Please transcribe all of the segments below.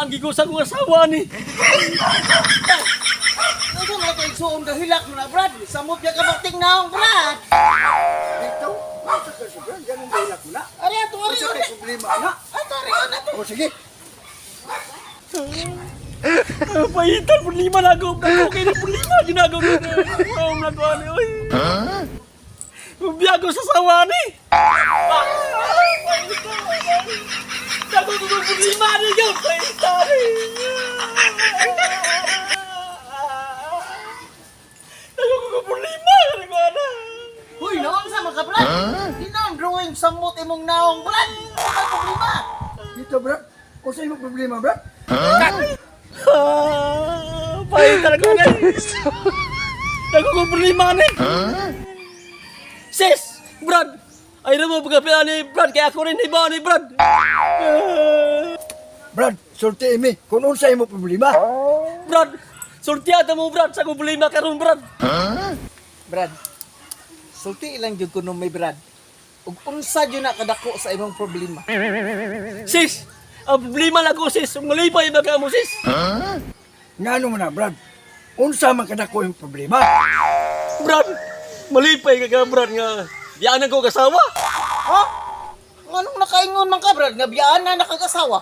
Biyaan gigusa kong asawa ni. Ano nga ito igsuon ka hilak mo na, Brad? Samot ya ka bakting naong, Brad. Dito, unsa ka siya, Brad? Ganun ba ilak mo na? Ari, ato, ari, Unsa ari. kay problema na? Ato, ari, ano to? O sige, Pahitan, problema na ako. Okay na problema. Ginagawa ko na. Ang nagawa ni. Uy. Biyago sa sawa ni. Dago ko ng problema ni. Pahitan ni. Dago ko ng problema. Ginagawa na. Uy, naong sa mga, Brad. Di na ang drawing samot imong naong, Brad. Ano ka problema? dito, Brad. Unsa imong problema, Brad? Pahitan ko na. Dago ko problema ni. Sis! Brad! Ay na mo pagkapilan ni Brad, kaya ako rin iba ni Brad! Brad, sulti imi kung unsa imong problema. Brad! Sultiada mo Brad sa akong problema karon Brad! Brad, sulti ilang jud kuno may Brad. Ug unsa jud na kadako sa imong problema? Sis! Ang problema lang ko sis, malipay ba ka mo sis? Ngano man na, Brad? Unsa man kadako imong problema? Brad! Malipay ka ka Brad nga biyaan ko kasawa! Ha? Nganong nakaingon man ka, Brad? Nga biyaan na nakag-asawa.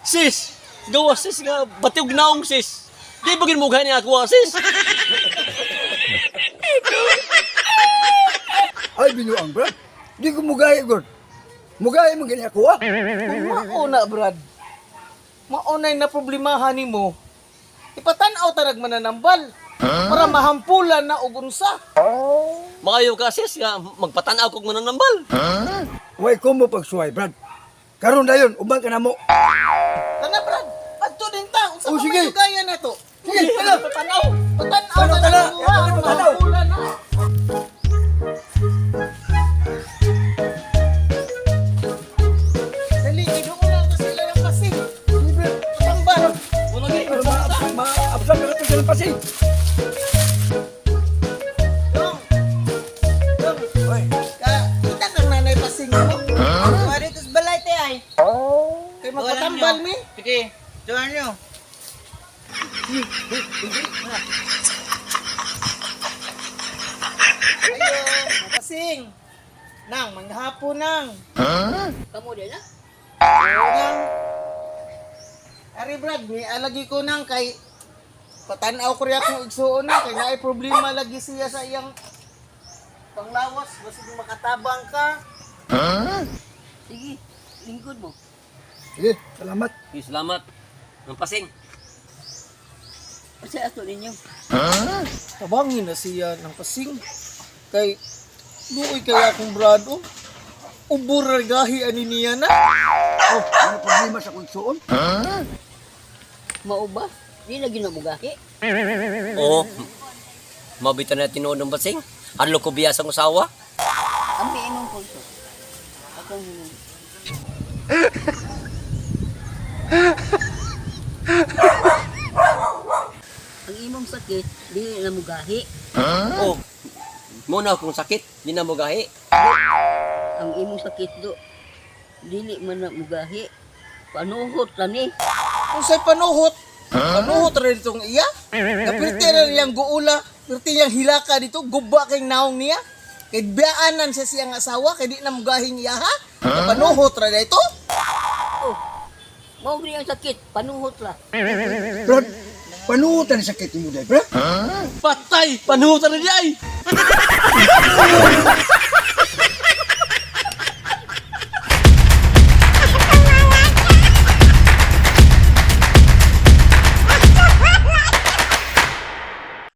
Sis! Gawa sis nga batiog naong sis! Di ba ginmughay niya ako ah, sis? Ay binuang, Brad. Di ko mugay, God. Mugay man gani ako, ah. Kung mauna, Brad, maunay na problemahan nimo, ipatan-aw ta nagmananambal para mahampulan na og unsa. Maayo ka sis nga magpatanaw kog mananambal. Way ko mo pagsuway, Brad. Karon dayon, uban ka na mo. Tana, Brad, adto din ta. Unsa Oh, pa sige. may dugaya na to? Sige, tara. Patanaw. Patanaw Tanaw, ta tara. na mo, ha? Patanaw. Mahampulan na. Dali, kinuha na sila ng pasig. Sige, Brad. Patambal. Wala gay. Para ma-absorb ka na sa pasig. Dong. Dong. Oy, Ka, kita kang nanay pasing mo. Huh? Dito sa balay te ay. Kay magpatambal mi. Sige, tuwan nyo. Ayo, pasing. Nang, manghapon nang. Kamu din na? Oo, nang. Ari Brad, may alagi ko nang kay patanaw ko rin akong igsuon na kay naay problema lagi siya sa iyang panglawas basig makatabang ka. Sige, lingkod mo. Sige, salamat. Sige, salamat. Ng pasing. Kasi ato ninyo. Tabangin na siya ng pasing kay luoy kaya akong brad oh. Ubor ra gahi ani niya na. Oh, ano problema sa kong suon? Mao ba? Di lagi na mugahi. Oo. Mabita na tinuod ng basing. Hadlo ko biya sa usawa. Ang imong pulso. Akong hinung. Ang imong sakit, di na mugahi. Oh. Muna akong sakit, di na mo gahi. Ang imong sakit do, dili man na mugahi. Panuhot ra ni. Unsay panuhot? Panuhot ra ditong iya. Napirti ra niyang guula, pirti niyang hilaka dito, guba kay naong niya. Kay biyaanan siya siyang asawa, kay di na mugahing iya ha. Panuhot ra dito. Oh, mao gani ang sakit, panuhot ra. Brad, panutan sakit mo dahil, Brad. Patay! Panuhutan na di ay!